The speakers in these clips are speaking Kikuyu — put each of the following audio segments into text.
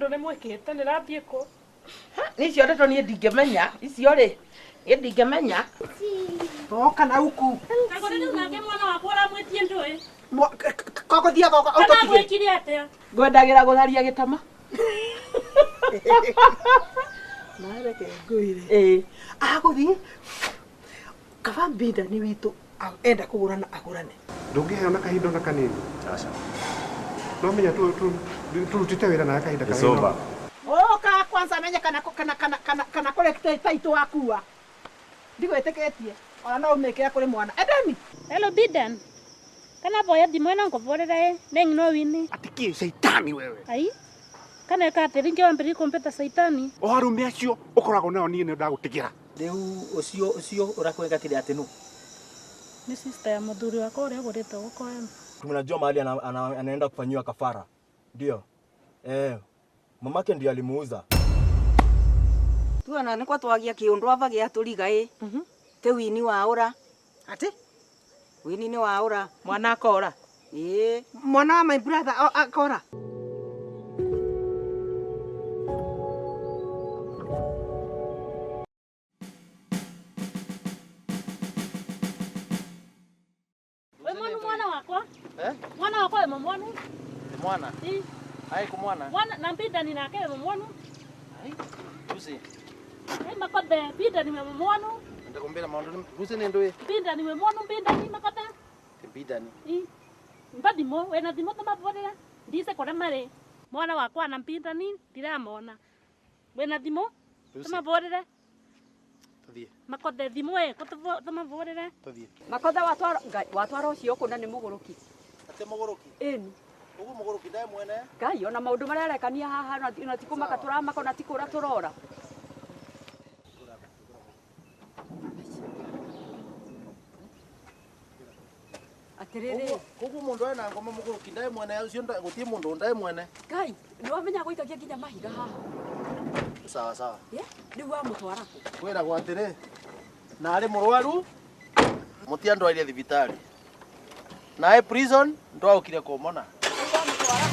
Nĩ ũndũ nĩ mwĩkĩte nĩ rathiĩ kũ? Nĩ icio ndeto niĩ ndingĩmenya icio rĩ niĩ ndingĩmenya. Toka na huku. Kagũrĩ rĩu nake mwana wakwa ũramwĩtie ndũĩ. Kogothia goka Kana ũtũtige. gwĩkire atĩa? Ngwendagĩra gũtharia gĩtama. Nareke ngwĩre. Ĩĩ. Agũthiĩ kaba mbinda nĩ witũ enda kũgũrana agũrane. Ndũngĩheo na kahinda ona kanini. Aca. No menya turutite wĩra nawe kahinda It's karaihu. over. Ũka kwanza menye kana kana kana kana kana kũrĩ taitũ wakua. Ndigwĩtĩkĩtie ona no ũmĩkĩre kũrĩ mwana. Edeni. Hello Biden. Kana boya thimũ ĩno ngũbũrĩre ĩ nĩ ng'ino wini. Atikie shaitani wewe. Ai. Kana ĩka atĩ ringĩ wambĩrĩrie kũmbĩta caitani. O arume acio ũkoragwo nao niĩ nĩ ndagũtigĩra. Rĩu ũcio ũcio ũrakwĩgatire atĩ nũ? Nĩ sister ya mũthuri wakwa ũrĩa ũgũrĩte gũkũ ema. Mnajua mahali anaenda kufanyiwa kafara, ndio mamake ndio alimuuza. Tuona nä kwa twagia kä å ndå aba gä atå riga ä tä wini wa å ra. Atĩ? Wini nä wa å ra. Mwana akora. Ä. Mwana wa my brother akora. Wĩ mwonu mwana wakwa? Eh? Mwana wakwa wĩ mũmwonu? Mwana. Ĩ. Ai kumwana. Mwana na Bidani nake wĩ mũmwonu? Ai. Lucy. Ĩ makothe Bidani wĩ mũmwonu? Ndakumbira maundu Lucy ni ndui. Bidani wĩ mwonu Bidani makothe? Bidani. Ĩ. Mba thimũ wĩna thimũ tũmabũrĩre ndice kũrĩa marĩ. Mwana wakwa na Bidani ndiramona. Wĩna thimũ Lucy. tũmabũrĩre Tuthie. makothe thimũ ĩ tũmabũrĩre. Tuthie. Makotha watwara watwara å cio kå na nä må gå rå ki. Ate muguruki. Ĩni. Ugu muguruki ndae mwene. Ngai ona maå ndå marĩa arekania haha na tikå maka tå ramaka ona tikå ra tå rora. Atirĩrĩ. Koguo mundu ena ngoma muguruki ndae mwene ucio gutie mundu ndae mwene. Ngai nĩ wamenya gũikagia nginya mahiga haha. Sawa sawa. Ye, rĩu wamũtwara kũ? Kwiragwo atiri na ari murwaru mutiandwarire thibitari nae prison ndwaukire kumona. Rĩu wamũtwara kũ?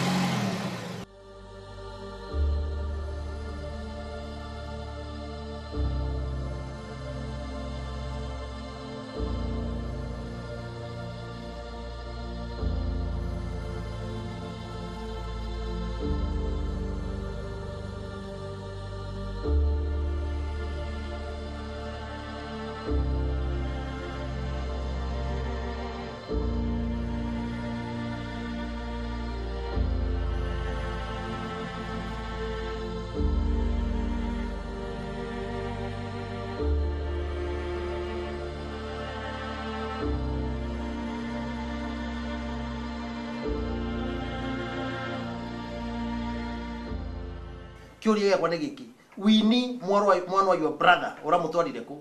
Kiuria giakwa nĩ gĩkĩ wini mwana wa your brother ũramũtwarire kũ?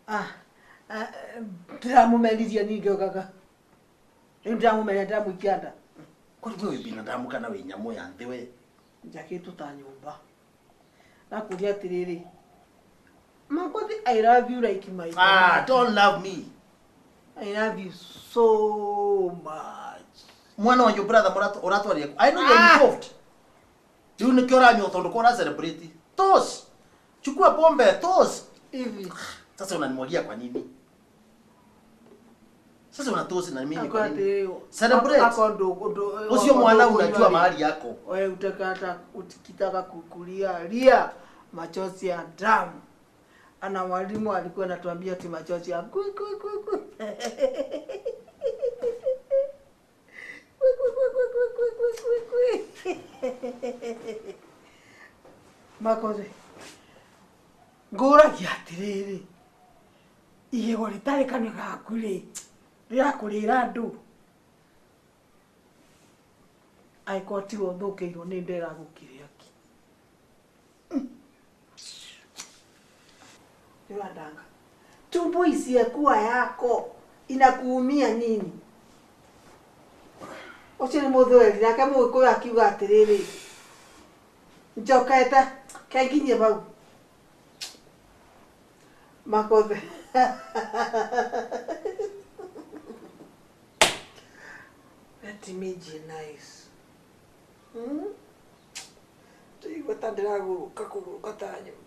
Ah, ndiramũmeririe niĩ ngĩokaga. Rĩu ndiramũmeria ndiramũikia nda. Kwani we wĩ binadamu kana wĩ nyamũ ya nthĩ we? Njakĩtwo ta nyũmba. Nakũria atĩrĩrĩ. Makothi, I love you like my Ah, don't love me. I love you so much. Mwana wa your brother ũratwarire kũ? I know you're involved. Rĩu nĩkĩo ũranyua tondũ ko ũra celebrate. Tos. Chukua pombe, tos. Hivi. Sasa unanimwagia kwa nini? Sasa unatosi na mimi kwa nini? Celebrate. Ucio mwana unajua mahali yako. Wewe utakata ukitaka kukulia lia machozi ya damu. Ana mwalimu alikuwa anatuambia ati machozi ya kui kui kui kui. Kui kui kui kui kui kui kui kui. Makoze. Ngũragia atĩrĩrĩ. Igego rĩtarĩ kanua gaku rĩ, rĩrakũrĩra andũ. Angĩkorwo tiwe ũthũkĩirwo nĩ ndera gũkĩrĩa ki. Nĩũrandanga. Tumbo isiyekuwa yako inakuumia nini? Ũcio nĩ mũthweri nake mũgĩkũyũ akiuga atĩrĩrĩ, njokete kenginyie bau. Makothe. Let me nice. Ndĩraigua ta ndĩragũrũka kũgũrũka ta nyoni.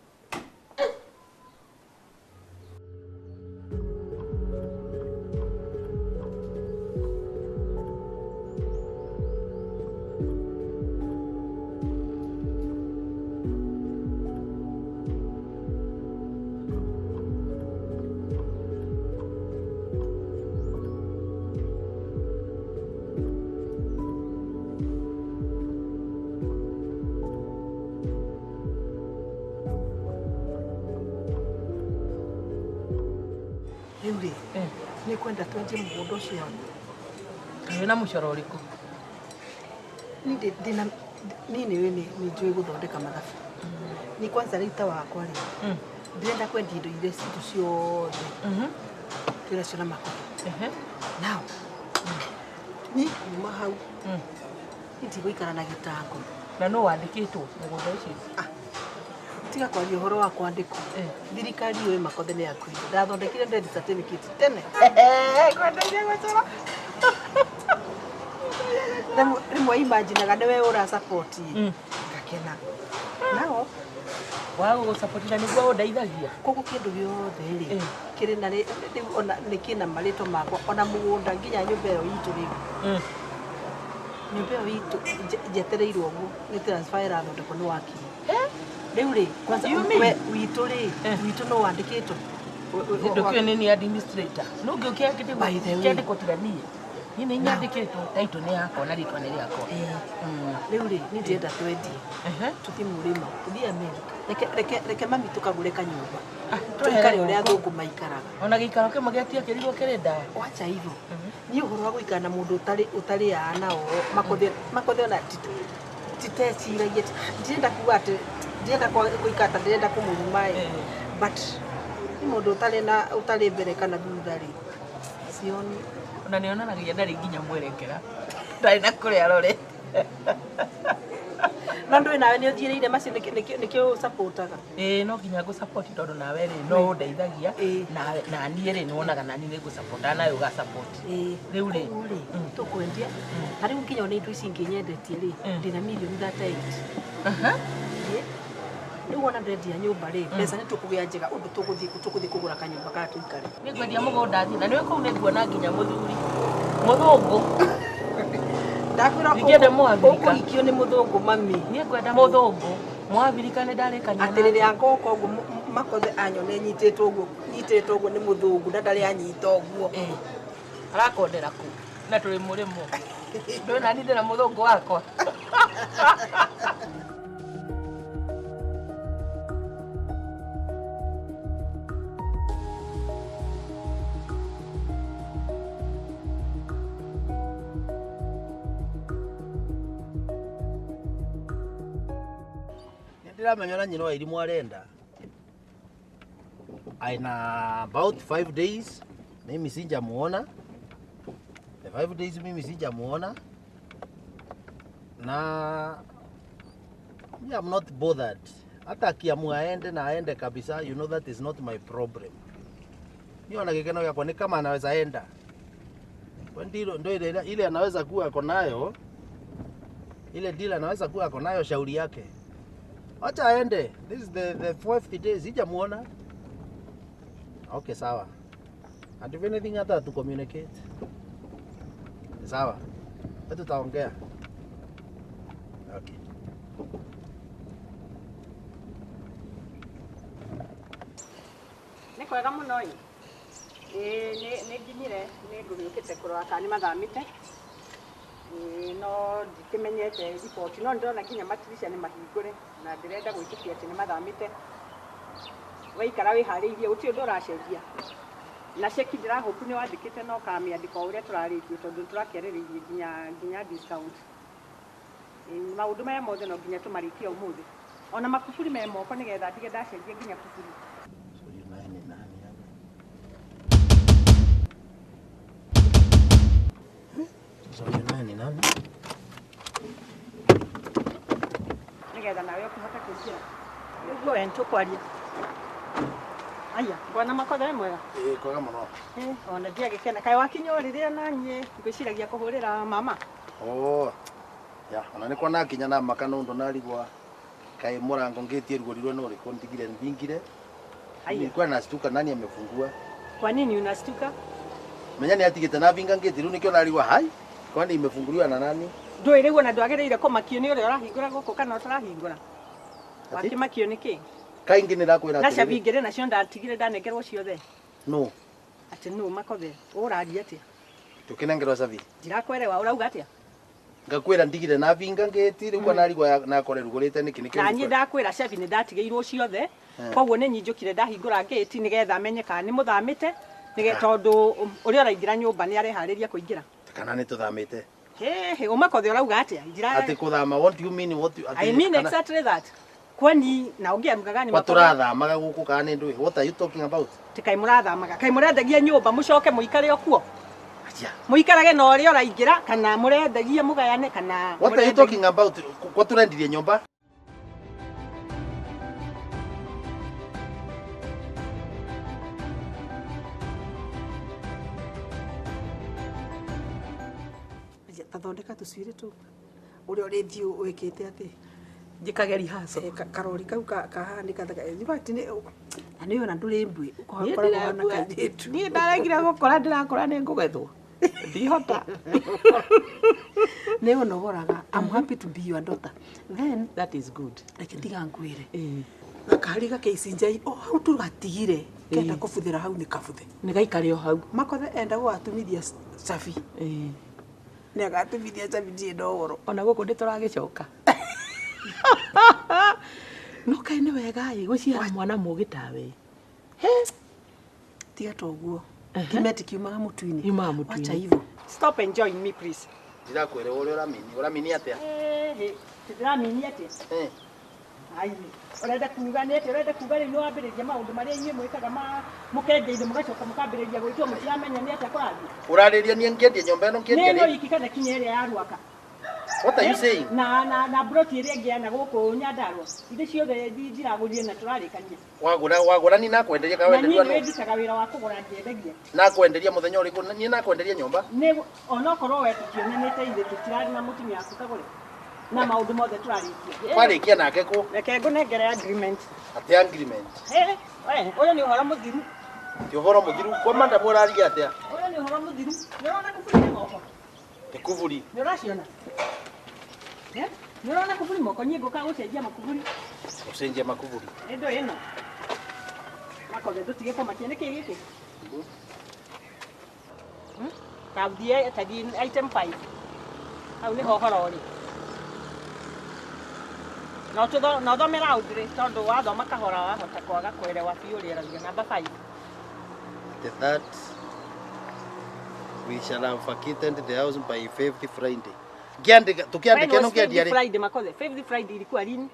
Rĩu rĩ, nĩ kwenda twenje mũgũnda ũcio. Wĩna mũcoro ũrĩkũ? Niĩ ndĩna niĩ nĩ nĩ njũĩ gũthondeka mathabu. Ni kwanza rĩu ta wakwa rĩ, ndĩrenda kwendia indo iria citũ ciothe twĩnacio na makũnia. Now, niĩ kuma hau niĩ ndigũikara na gĩtango. Na nũ wandĩkĩtwo mũgũnda ũcio? Tiga kwaria ũhoro wa kwandĩkwo. Thirikari yũĩ Makothe nĩ yakuire. Ndathondekire death certificate tene. Kwendaire gwĩcora. Rĩmwe imaginaga nĩwe ũra support ngakena. Nao Waga gũgũsupport na nĩguo ũndeithagia. Koguo kĩndũ gĩothe rĩ kĩrĩ na rĩu ona nĩ kĩna marĩtwa makwa ona mũgũnda nginya nyũmba ĩyo itũ rĩu. Nyũmba ĩyo itũ njetereirwo ũguo nĩ transfer ĩrathondekwo nĩ wakiri. Rĩu rĩ kwanza we witũ rĩ witũ no wandĩkĩtwo. Ndũkĩũĩ nĩ niĩ administrator. Nũ ũngĩ ũkĩandĩkwo tiga niĩ? Niĩ nĩ nyandĩkĩtwo, title nĩ yakwa na rĩtwa nĩ rĩakwa. Rĩu rĩ niĩ ndĩrenda twendie tũthiĩ mũrĩmo tũthiĩ America. Reke mami tũkagũre kanyũmba tũikare ũrĩa athũngũ maikaraga. Ona gĩikaro kĩmwe gĩatiakĩrirwo kĩrĩ ndawa. Wacha hivyo. Niĩ ũhoro wa gũikara na mũndũ ũtarĩaga nao Makothe ona titeciragia ndirenda kuga atĩ ndirenda gũikara ta ndĩrenda kũmũruma ĩ, but nĩ mũndũ ũtarĩ na ũtarĩ mbere kana thutha rĩ sioni. Ona nĩ onanagia ndarĩ nginya mwerekera ndarĩ na kũrĩa arorete. No ndũĩ nawe nĩ ũthiĩrĩire macio nĩkĩo ũsupportaga. Ĩĩ no nginya ngũsupport tondũ nawe rĩ no ũndeithagia na niĩ rĩ nĩwonaga nani nĩ ngũsupporta nawe ũgasupport. Rĩu rĩ tũkwendia ta rĩu nginya ona indo ici ingĩ nyendetie rĩ ndĩna mirioni 38. Rĩu wona ndendia nyũmba rĩ mbeca nĩ tũkũgĩa njega ũndũ tũgũthiĩ kũgũra kanyũmba karĩa tũikare. Nĩ ngwendia mũgũnda thiĩ na nĩwe kũu nĩ nguona nginya mũthuri mũthũngũ. Ndakwĩra Ndingĩenda Mũabirika. ũkũhikio nĩ mũthũngũ mami. Niĩ ngwenda mũthũngũ. Mũabirika nĩ ndarĩkania Atĩ rĩrĩa ngoka ũguo Makothe anyone nyitĩtwo ũguo nyitĩtwo ũguo nĩ mũthũngũ na ndarĩ anyita ũguo. Arakondera kũ na tũrĩ mũrĩmo. Ndũĩ nani ndĩna mũthũngũ wakwa. Ndiramenya na nyina wa Irimũ arenda. Aina about 5 days mimi sijamuona. The 5 days mimi sijamuona. Na me I'm not bothered. Hata akiamua aende na aende kabisa, you know that is not my problem. Ni ona gikeno yakwa ni kama anaweza enda. Ndilo ndio ile anaweza kuwa ako nayo. Ile deal anaweza kuwa ako nayo shauri yake. Acha aende. This is the fourth day sijamuona. Okay, sawa. And if anything hata to communicate. Sawa. Tutaongea. Okay. Nĩ kwega mũno ĩ. Ĩĩ nĩ nginyire nĩ ngũgĩũkĩte kũrora kana nĩ mathamĩte. No ndikĩmenyete riboti no ndĩrona nginya matirisha nĩ mahingũre na ndĩrenda gwĩtĩkia atĩ nĩ mathamĩte. Waikara wĩharĩirie gũtirĩ ũndũ ũracenjia. Na ceki ndĩrahopu nĩ wandĩkĩte na ũkamĩandĩka o ũrĩa tũrarĩtie tondũ nĩ tũrakĩarĩrĩirie nginya discount. Maũndũ maya mothe no nginya tũmarĩkie ũmũthĩ. Ona makuburi me moko nĩgetha ndige ndacenjia nginya kuburi. Nani? Nĩgetha nawe ũkĩhote kũingĩra. Nĩguo we nĩtũkwaria. Aya, bwana Makothe wĩ mwega? Ĩĩ kwega mũno. Ona ndiagĩkena. Kaĩ wakinya o rĩrĩa na niĩ ngwĩciragia kũhũrĩra mama. Oh. Ya, ona nĩ kona nginya na maka nundu narigwa kai murango ngitie rugorirwe no riko ndigire ndingire. Nilikuwa nastuka nani amefungua? Kwa nini unastuka? Menya ni atigite na vinga ngiti riu nikio narigwa hai. Kwani imefunguliwa na nani? Ndũĩ rĩu ona ndwagĩrĩire kũmakio nĩ ũrĩa ũrahingũra gũkũ kana ũtarahingũra. Wakĩmakio nĩ kĩ? Kaingĩ nĩ ndakwĩra Na cabi ingĩrĩ nacio ndatigire ndanengerwo ciothe. No. Atĩ nũ Makothe ũraria atĩa? Tukinengerwo cabi. Ndirakwerewa ũrauga atĩa? Ngakwĩra ndigire na vinga ngiti riu narigwa nakore rugurite niki nikio. Na niĩ ndakwĩra cabi nĩ ndatigĩirwo ciothe. Koguo nĩ nyinjũkire ndahingũra ngĩti nĩgetha menye kana nĩ mũthamĩte nĩgetha tondũ ũrĩa ũraingĩra nyũmba nĩ areharĩria kũingĩra. Kana nĩ tũthamĩte. He Umakothe ũrauga atĩa? Atĩ kũthama what do you mean what you, I mean exactly that. Kwani na ũngĩaruga gani Kwa tũrathamaga gũkũ kana nĩ ndũĩ? What are you talking about? Ti kai mũrathamaga. Kai mũrendagia nyũmba mũcoke mũikare o kuo. Mũikarage na ũrĩa ũraingĩra kana mũrendagia mũgayane kana What are you talking about? Kwa tũrendirie nyũmba? Tathondeka tũcuĩrĩ tũu ũrĩa ũrĩthiĩ wĩkĩte atĩ njĩkage rehearsal karori kau kahanĩka in fact nĩ na nĩ ona ndũrĩ mbui ũkoragwo ũhana kairĩtu. Niĩ ndaregire gũkora ndĩrakora nĩ ngũgethwo ndihota. Nĩ ũnogoraga. I'm happy to be your daughter. Then that is good. Reke tiga ngwĩre gakari gakeicinjai o hau tũgatigire kenda kũbuthĩra hau nĩ kabuthe nĩ gaikare o hau. Makothe enda gũgatumithia cabi nĩ agatumithia cabi ndirĩ na ũhoro. Ona gũkũ ndĩ tũragĩcoka. No kaĩ nĩ wega ĩ gũciara mwana mũgĩ tawe. Tiga ta ũguo. Kimeti kiumaga mũtu-inĩ. Yumaga mũtu-inĩ. Wacha hivyo. Stop enjoying me please. Ndirakwĩra ũrĩa ũramini. Ũramini atĩa? Ndĩramini atĩa? Ai, ũrenda kuuga nĩ atĩa? Ũrenda kuuga rĩu nĩ wambĩrĩria maũndũ marĩa inyuĩ mwĩkaga ma mũkendia-inĩ mũgacoka mũkambĩrĩria gwĩtwo mũtiramenya nĩ atĩa kũrathiĩ. Ũrarĩria niĩ ngĩendia nyũmba ĩno ngĩendia rĩ? Nĩ ĩno iki kana kinya ĩrĩa ya Ruaka. What are you saying? Na broti ĩrĩa ĩngĩ ya na gũkũ Nyandarua. Ithe ciothe ndiragũrire na tũrarĩkania. Wagũra ni nakwenderia kana wenderia no? Na niĩ ndutaga wĩra wa kũgũra ngĩendagia. Nakwenderia mũthenya ũrĩkũ? Niĩ nakwenderia nyũmba? Nĩ onokorwo we tũtionanĩte ithe tũtirarĩ na mũtumia waku kagũre. Na maũndũ mothe tũrarĩkia. Warĩkia nake kũ? Reke ngũnengere agreement. Atĩ agreement? Ũyũ nĩ ũhoro mũthiru. Ti ũhoro mũthiru. Kwa madam ũraria atĩa? Ũyũ nĩ ũhoro mũthiru. Nĩ ũrona kuburi nĩ moko? Nĩ kuburi. Nĩ ũraciona? Nĩ ũrona kuburi moko? Niĩ ngũka gũcenjia makuburi. Gũcenjia makuburi. Nĩ ndũ ĩno. Makothe ndũtige kũmakia. Nĩ kĩĩ gĩkĩ? Ta thiĩ item 5. Hau nĩho ũhoro ũrĩ. No ũthome loudly tondũ wathoma kahora wahota kwaga kũerewa biũ ũrĩa ĩrauga. Number 5. The that we shall have vacated the house by 5th Friday. Ngiandika tukiandika no ngiandia rĩ? Friday Makothe. 5th Friday ilikuwa lini?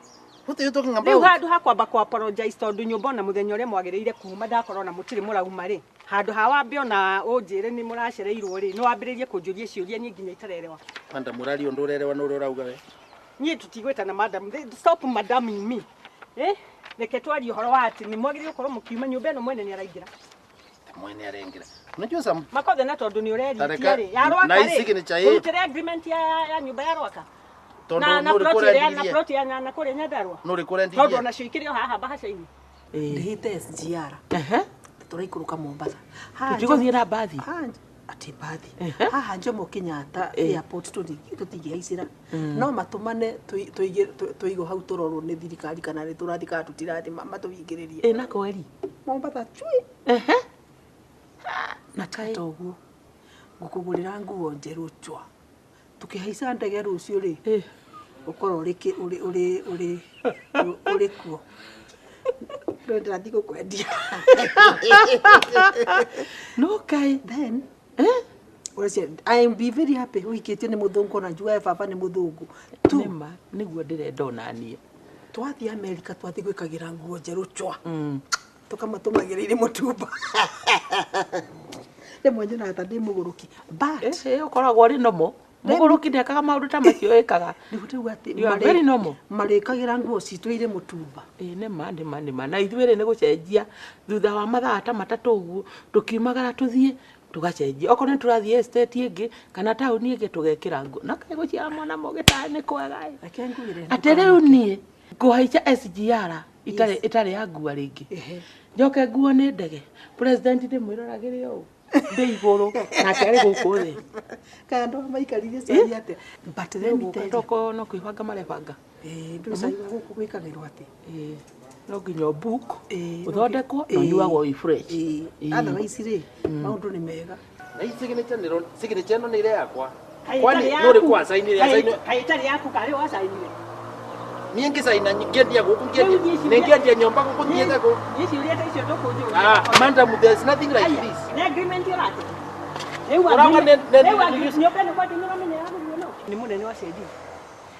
What are you talking about? Rĩu handũ ha kwamba ku apologize tondũ nyũmba ona mũthenya ũrĩa mwagĩrĩire kuma ndakorwo na mũtirĩ mũrauma rĩ. Handũ ha wambe ona ũnjĩre nĩ mũracereirwo rĩ, nĩ wambĩrĩrie kũnjũria ciũria niĩ nginya itarerewa. Madam ũraria ũndũ ũrerewa na ũrĩa ũrauga we. Niĩ tũtigwĩtana madam. Stop madaming me. Reke twarie ũhoro wa atĩ nĩ mwagĩrĩire gũkorwo mũkiuma nyũmba ĩno mwene nĩ araingĩra. Mwene araingĩra. Unajua sam Makothe na tondũ nĩ ũreritia rĩ. Ya Rwaka rĩ. Ũrutĩre agreement ya nyũmba ya Rwaka. Tondũ na plot ya na kũrĩa Nyandarua. Nũ ũrĩ kũrendirie? Tondũ onacio ikĩrĩ o haha mbahaca-inĩ. Ndĩhĩte SGR. Tũraikũrũka Mombasa. Tũtigũthiĩ na mbathi? Atĩ mbathi. Haha Jomo Kenyatta airport tũtingĩhaicĩra. No matũmane tũigwo hau tũrorwo nĩ thirikari kana nĩ tũrathiĩ kana tũtirathiĩ matũhingĩrĩrie. Ĩ na kweri? Mombasa chui. Na tiga ũguo ngũkũgũrĩra nguo njerũ chwa. Tũkĩhaica ndege rũciũ rĩ, ũkorwo ũrĩ kuo. Ndĩrathiĩ gũkwendia. No kai. Then I am be very happy ũhikĩtio nĩ mũthũngũ ona njugaga baba nĩ mũthũngũ. Nĩma nĩguo ndĩrenda ona niĩ. Twathiĩ Amerika twathiĩ gwĩkagĩra nguo njerũ chwa. Tũkamatũmagĩra irĩ mũtumba. Rĩmwe nyonaga ta ndĩ mũgũrũki. But ũkoragwo ũrĩ normal. Mũgũrũki ndekaga maũndũ ta macio ĩkaga. Nĩguo ndĩrauga atĩ You are very normal. marĩkagĩra nguo citũ irĩ mũtumba. Nĩma nĩma nĩma. Na ithuĩ rĩ nĩ gũcenjia thutha wa mathaa ta matatũ ũguo tũkiumagara tũthiĩ Tugacenjia okorwo nĩ tũrathiĩ estate ĩngĩ kana taũni ĩngĩ tũgekĩra nguo na kaĩ gũciara mwana mũgĩ ta nĩ kwega ĩ. Reke ngwĩre. Atĩ rĩu niĩ ngũhaica SGR itarĩ itarĩ ya ngua rĩngĩ. Njoke nguo nĩ ndege. President ndĩmwĩroragĩre ũũ ndĩ igũrũ nake arĩ gũkũ thĩ. Kaĩ andũ aya maikaririe cai atĩa? But let me tell you. Toko no kwĩbanga marebanga. Ĩĩ, ndũĩ cai wa gũkũ gwĩkagĩrwo atĩ? Ĩĩ, no nginya ũbook Ĩĩ, no ũthondekwo na ĩĩ. ũnyuagwo wĩ fresh. Ĩĩ, Ĩĩ. otherwise rĩ, maũndũ nĩ mega. Na hii signature nĩ signature ĩno nĩ ĩrĩa yakwa. Kaĩ Kwani ĩtarĩ no yaku? rĩkũ asainire asainire Kaĩ ĩtarĩ yaku karĩ wacainire? niĩ ngĩcaina ngĩendia gũkũ Rĩu ngĩendia niĩ ciũria- nĩ ngĩendia nyũmba gũkũ thiĩte kũ. Niĩ ciũria ta icio ndũkũnjũria. Ah, madam, there's nothing like this. Nĩ agreement ũrate? Rĩu Ũrauga rĩu nyũmba ĩno kwanja nĩũramenya yagũrirwo nũ? Nĩ mũnene wa cenjia.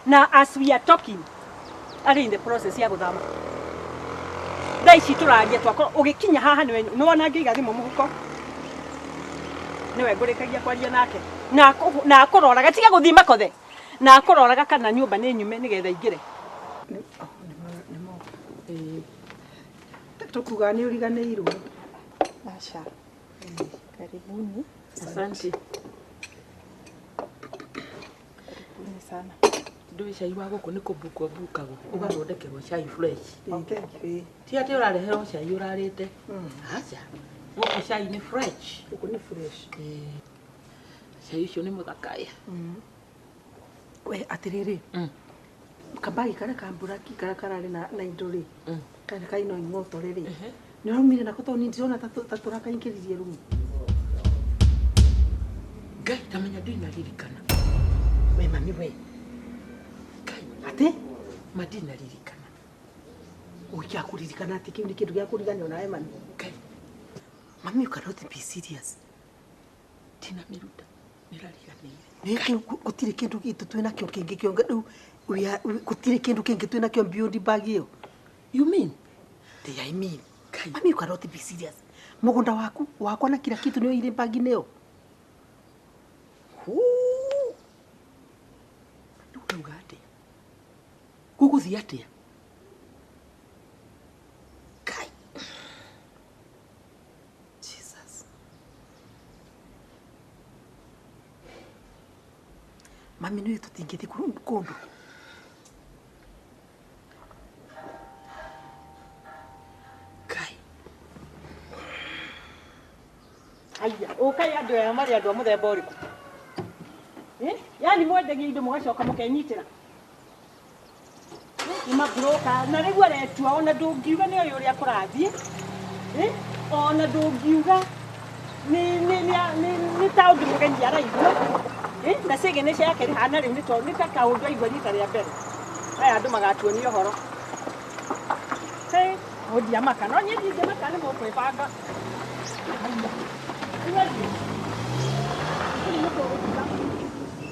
Na as we are talking, arĩ in the process ya gũthama. Thaa ici tũraria twakorwo ũgĩkinya haha nĩwe nĩwona ngĩiga thimũ mũhuko. Nĩwe ngũrĩkagia kwaria nake. Na akũroraga tiga gũthiĩ makothe. Na akũroraga kana nyũmba nĩ nyume nĩgetha aingĩre. Tũkuga nĩ ũriganĩirwo. Asha. Karibuni. Asante. Karibuni sana. Ndũĩ cai wa gũkũ nĩ kũbukwo bukagwo ũgathondekerwo cai fresh. Ĩĩ, thank you. Ĩĩ. Ti atĩ ũrareherwo cai ũrarĩte. Aca. Gũkũ cai nĩ fresh. Gũkũ nĩ fresh. Ĩĩ. Cai ũcio nĩ mũthaka ĩ. We atĩrĩrĩ, kambagi karĩa ka mburaki karĩa kararĩ na indo rĩ, karĩa kaino ing'otore rĩ, nĩ ũraumire nako tondũ niĩ ndĩrona ta tũrakaingĩririe rumu. Ngai tamenya ndinaririkana. We mami we. Ngai Atĩ? ma ndinaririkana. Ũgĩa kũririkana atĩ kĩu nĩ kĩndũ gĩa kũriganĩrwo nawe mami. Ngai Mami, you cannot be serious. ndinamĩruta nĩrariganĩire. Nĩ kĩu gũtirĩ kĩndũ gitũ twĩnakĩo kĩngĩ kĩonge rĩu gũtirĩ kĩndũ kĩngĩ twĩnakĩo beyond bag ĩyo. You mean? They I mean. Ngai. Mami, you cannot be serious. Mũgũnda waku wakwa na kila kitu nĩyo irĩ bag-inĩ ĩyo. Huu. Rĩu ũrauga atĩa? Gũgũthiĩ atĩa? Ngai. Jesus. Mami nĩũĩ tũtingĩthiĩ kũndũ. Ngai. Aya, ũkai andũ aya marĩ andũ a mũthemba ũrĩkũ? Eh? Yaani mwendagia indo mũgacoka mũkenyitĩra. Nĩ maburoka na rĩu aretua ona ndũngiuga nĩ oĩ ũrĩa kũrathiĩ. Eh? Ona ndũngiuga nĩ ta ũndũ mũgeni araigua. Eh? Na signature yake rĩhana rĩu nĩ tondũ nĩ ta kaũndũ aigua rita rĩa mbere. Aya andũ magatuonia ũhoro. Hey, ndiamaka. No niĩ ndingĩmaka nĩ mũkwĩbanga.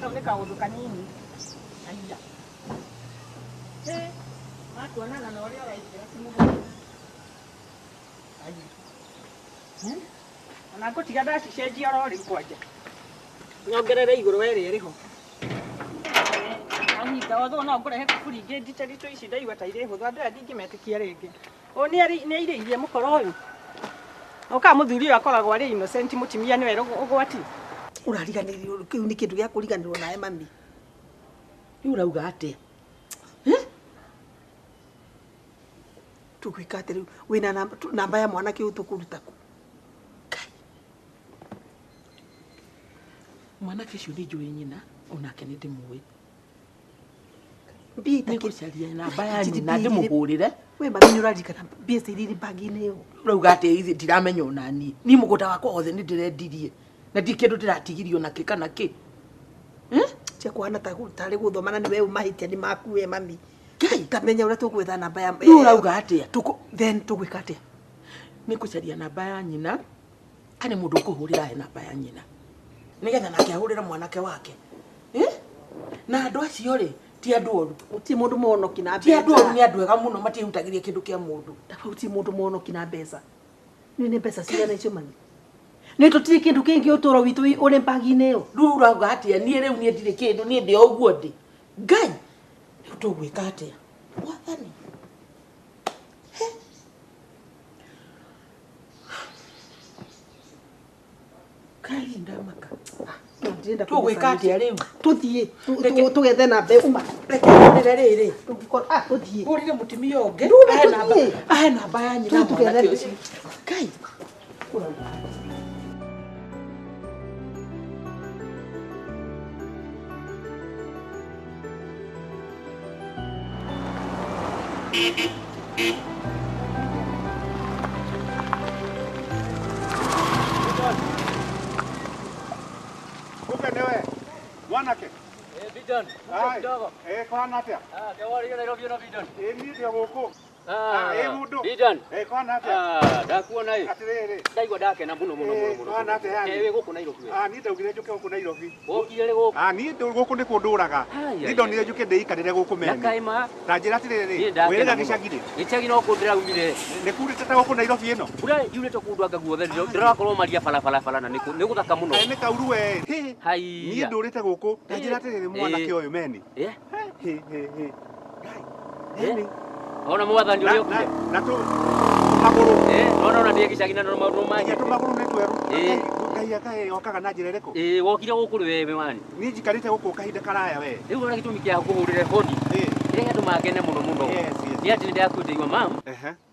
Kau nĩ kaũndũ kanini. Aya. Matuonana na ũrĩa ũraingĩra ti mũhũthũ. Aya. Ona ngũtiga ndacicenjia oro rĩu kwanja. Nyongerere igũrũ wa ĩrĩa ĩrĩ ho. Ahinga otho no ngũrehe kuburi ingĩ nditaritũ ici ndaigua ta irĩ hũthũ andũ aya ndingĩmetĩkia rĩngĩ. Ũyũ nĩ airĩirie mũkoro ũyũ. Ũkaga mũthuri ũyũ akoragwo arĩ innocent mũtumia nĩwe ũgwati. Ũrariganĩirwo kĩu nĩ kĩndũ gĩa kũriganĩrwo nawe mami. Rĩu ũrauga atĩa? Tũgwĩka atĩ rĩu wĩna namba ya mwanake ũyũ tũkũruta kũ? Mwanake ũcio nĩ njũĩ nyina onake nĩ ndĩmũĩ. Mbia Nĩ itakĩ- ngũcaria namba ya Njiri nyina mbia ndĩmũhũrĩre. We mami nĩ ũraririkana mbia iria irĩ bag-inĩ ĩyo. Ũrauga atĩa ithe ndiramenya ona niĩ. Niĩ mũgũnda wakwa wothe nĩ ndĩrendirie. Na ndirĩ kĩndũ ndĩratigirio nakĩ kana kĩ. Cia kũhana tarĩ gũthoma na nĩwe mahĩtia nĩ maku we mami. Ngai. Tamenya ũrĩa tũgwetha namba ya Rĩu ũrauga atĩa? Then tũgwĩka atĩa? Nĩ ngũcaria namba ya nyina. Kana mũndũ ũkũhũrĩra he namba ya nyina. Nĩgetha nake ahũrĩre mwanake wake. Na andũ acio rĩ ti andũ oru. Gũtirĩ mũndũ mũhonoki na Ti andũ oru mbeca. nĩ andũ ega mũno matiĩhutagĩria kĩndũ kĩa mũndũ. Gũtirĩ mũndũ mũhonoki na mbeca. Nĩ nĩ mbeca cigana icio mami? Nĩ tũtirĩ kĩndũ kĩngĩ ũtũũro witũ ũrĩ bag-inĩ ĩyo. Rĩu ũrauga atĩa? Niĩ rĩu niĩ ndirĩ kĩndũ, niĩ ndĩ o ũguo ndĩ. Ngai, rĩu tũgwĩka atĩa? Mwathani. Kai ndamaka. Ndĩrenda Tũgwĩka atĩa rĩu? Tũthiĩ Reke- tũgethe namba uma. Reke hũrĩre rĩrĩ. Tũngĩkorwo ah tũthiĩ. Hũrĩre mũtumia ũngĩ. Ndume Ahe namba. tũthiĩ. Ahe namba ya nyina Tũthiĩ tũgethe mwanake ũcio. Kai. Kumbe nĩwe mwanake. Bijan, Ai, kidogo. Kwana atĩa? Ah, kewari Nairobi ĩno Bijan. Niĩ ndĩ o gũkũ. Ĩ mũndũ. Bijan. Kwana atĩa? Ah, ndakuona ĩ. Atĩrĩrĩ. Ndaigua ndakena mũno mũno mũno mũno. Kwana atĩa yani? Wĩ gũkũ Nairobi we. Ah, niĩ ndaugire njũke gũkũ Nairobi. Wokire rĩ gũkũ? Ah, niĩ gũkũ nĩ kũndũraga. Ai, Niĩ ai, ndonire njũke ndĩikarĩre gũkũ Na meni. kaĩ ma. Ta njĩra atĩrĩrĩ, Niĩ ndakena wĩrĩga mũno. gĩcagi rĩ? Gĩcagi no kũ ndĩraumire. Nĩ kurĩte ta gũkũ Nairobi ĩno? Mbura yurĩte kũndũ anga guothe ndĩrakorwo maria bara bara bara na nĩ gũthaka mũno. Nĩ kauru we. Hĩ. Haiya. Niĩ ndũrĩte gũkũ. Ta njĩra atĩrĩrĩ mwanake ũyũ meni. Eh? Hĩ hĩ hĩ. Ngai. Eh? Ona mwathani ũrĩa okire. Na tũ magũrũ. Ona ona ndĩ gĩcagi na no maũndũ mangĩ. Tũmagũrũ nĩ tweru. Ngai akaĩ okaga na njĩra ĩrĩkũ? Ĩĩ, wokire gũkũ rĩ wewe wani. Niĩ njikarĩte gũkũ kahinda karaya we. Rĩu ona gĩtũmi kĩa kũhũrĩre honi. Kĩrĩa gĩatũmaga ngene mũno mũno. Nĩ atĩ nĩ ndakuĩte your mom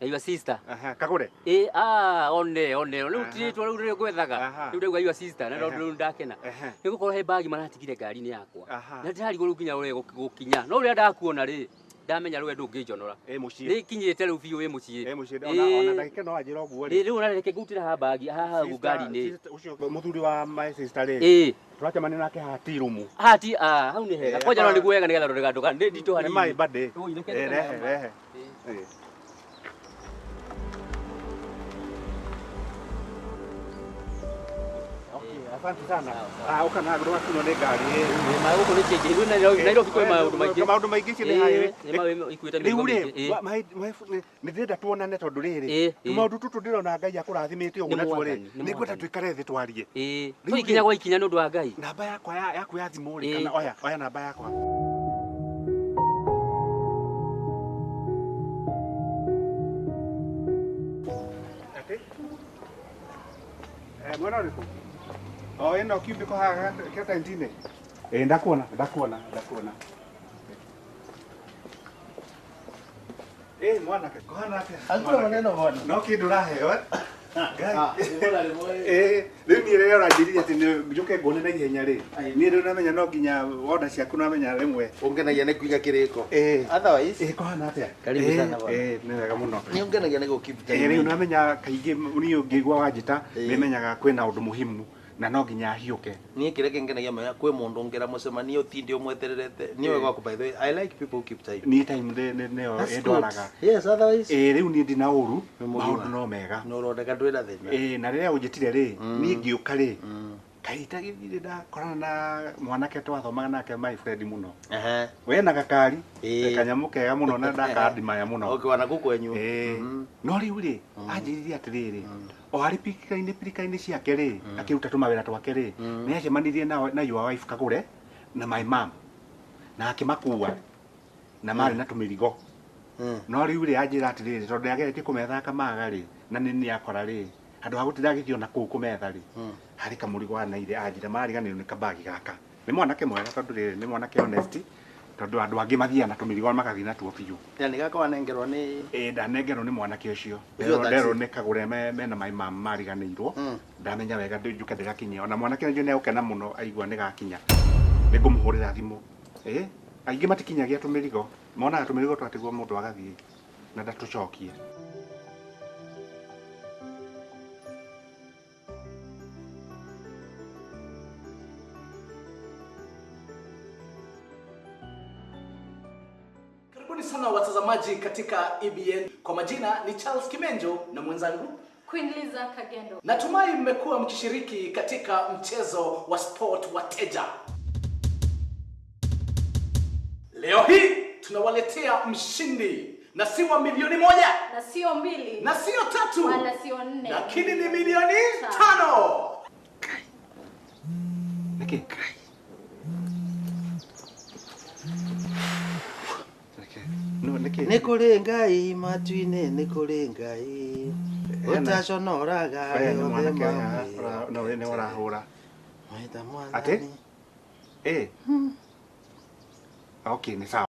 na your sister. Kagũre. Ĩĩ, ah, one one. Rĩu ti rĩtwa rĩu rĩrĩa ngwethaga. Rĩu ndauga your sister na rĩu ndakena. Nĩ gũkorwo he bagi maratigire ngari-inĩ yakwa. Na ndĩrarigwo rĩu nginya ũrĩa gũkinya. No ũrĩa ndakuona rĩ, ndamenya rĩu we ndũngĩnjonora. Mũciĩ. Nĩ kinyĩte rĩu biũ wĩ mũciĩ. Ĩ mũciĩ ona ndagĩka no anjĩra ũguo rĩ. Rĩu ona reke ngũrutĩre haha bagi haha ũguo ngari-inĩ. Ũcio mũthuri wa my sister rĩ. Ĩĩ. Tũracemania nake haha tea room. Haha ti ah hau nĩ hega. Kwanja no nĩguo wega nĩgetha ndũga ndũga nĩ nditũ Nĩ hanini. my birthday. Ũi, reke Rehe ndũka- rehe. Okay, asante sana. Ah, ũka na ndũgakinywo nĩ ngari. Ma gũkũ nĩ change. Rĩu Nairobi Nairobi kwĩ maũndũ maingĩ. Maũndũ maingĩ ici nĩ highway. Nĩ maũndũ ikuĩte Rĩu mĩrigo rĩ, mĩingĩ. nĩ ndĩrenda tuonane tondũ rĩrĩ, Ĩĩ, ĩĩ. maũndũ tũtũ ndĩrona Ngai akũrathimĩte ũguo Nĩ natuo rĩ, mwathani, nĩ nĩ ngwenda mwathani. tũikare thĩ twarie. Ĩĩ. Rĩu Tũ ikinya rĩ, gwa ikinya nĩ ũndũ wa Ngai. Namba yakwa yaku ya thimũ rĩ, Ĩĩ. kana oya oya namba yakwa. Atĩ? Mwena ũrĩkũ? O ĩno cubicle haha gĩtenti-inĩ. Ĩĩ ndakuona ndakuona ndakuona. Ĩĩ mwanake, kũhana atĩa? Hakuna maneno bwana. No kĩndũ ũraheo eh? Ngai. Ah, Ĩĩ, rĩu niĩ rĩrĩa ũranjĩrire atĩ nĩ njũke nguone na ihenya rĩ, niĩ rĩu namenya no nginya wonda ciaku namenya rĩmwe. Ũngenagia nĩ kũiga kĩrĩko. Ĩĩ. Otherwise. Ĩĩ kũhana atĩa? Karibu Ĩĩ, sana bwana. Ĩĩ, nĩ wega mũno. Nĩ ũngenagia nĩ gũkeep time. Ĩĩ, rĩu namenya kaingĩ niĩ ũngĩigua wanjĩta nĩmenyaga kwĩna ũndũ muhimu na no nginya hiũke. Niĩ kĩrĩa kĩngenagia mũno kwĩ mũndũ ũngĩra mũcemanio ũtinde ũmwetererete. Niĩ wega waku by the way, I like people who keep time. Niĩ time nĩyo That's good. ĩndwaraga. Yes, otherwise. Ĩĩ, rĩu niĩ ndina ũru, mũgima. maũndũ no mega. Nĩ ũroneka ndwĩna thĩna. Ĩĩ, na rĩrĩa ũnjĩtire rĩ, niĩ ngĩũka rĩ, kahinda gĩthirĩ ndakorana na mwanake twathomaga nake my friend mũno. We na gakari, kanyamũ kega mũno na ndakandimaya mũno. Okay, wana gũkũ kwenyu. Ĩĩ. No rĩu rĩ, anjĩrire atĩrĩrĩ, o arĩ pirika-inĩ pirika-inĩ ciake rĩ, akĩruta tũmawĩra twake rĩ, nĩ acemanirie na your wife Kagũre na my mom na akĩmakua na marĩ na tũmĩrigo. No rĩu rĩ anjĩra atĩrĩrĩ, tondũ nĩageretie kũmetha akamaga rĩ, na nĩ nĩ akora rĩ, handũ ha gũtinda agĩthiĩ ona kũu kũmetha rĩ, harĩ kamũrigo anaire anjĩra mariganĩrwo nĩ kabagi gaka. Nĩ mwanake mwega tondũ rĩrĩ nĩ mwanake honest, tondũ andũ angĩ mathiaga na tũmĩrigo magathiĩ natuo biũ. Yani gaka wanengerwo nĩ Ĩĩ ndanengerwo nĩ mwanake ũcio. Ũcio taxi. Nderwo nĩ Kagũre mena my mom mariganĩirwo. Ndamenya wega njũke ndĩgakinyia. Ona mwanake ũcio nĩ egũkena mũno aigua nĩ gakinya. Nĩ ngũmũhũrĩra thimũ. Ĩĩ, aingĩ matikinyagia tũmĩrigo. Monaga tũmĩrigo twatigwo mũndũ agathiĩ na ndatũcokie. Karibuni sana watazamaji katika EBN. Kwa majina ni Charles Kimenjo na mwenzangu Queen Liza Kagendo. Natumai mmekuwa mkishiriki katika mchezo wa Sport Wateja. Leo hii tunawaletea mshindi na si wa milioni 1 na sio 2 na sio 3 wala sio 4, lakini ni milioni 5. Niki? No, niki? Nĩ kũrĩ Ngai matu-inĩ, nĩ kũrĩ Ngai. Ũtaconoraga Aya nĩ rĩothe mwanake mamwĩra. no nĩ ũrahũra. Mwĩta Atĩ? mwathani. Eh. Okay, nĩ sawa.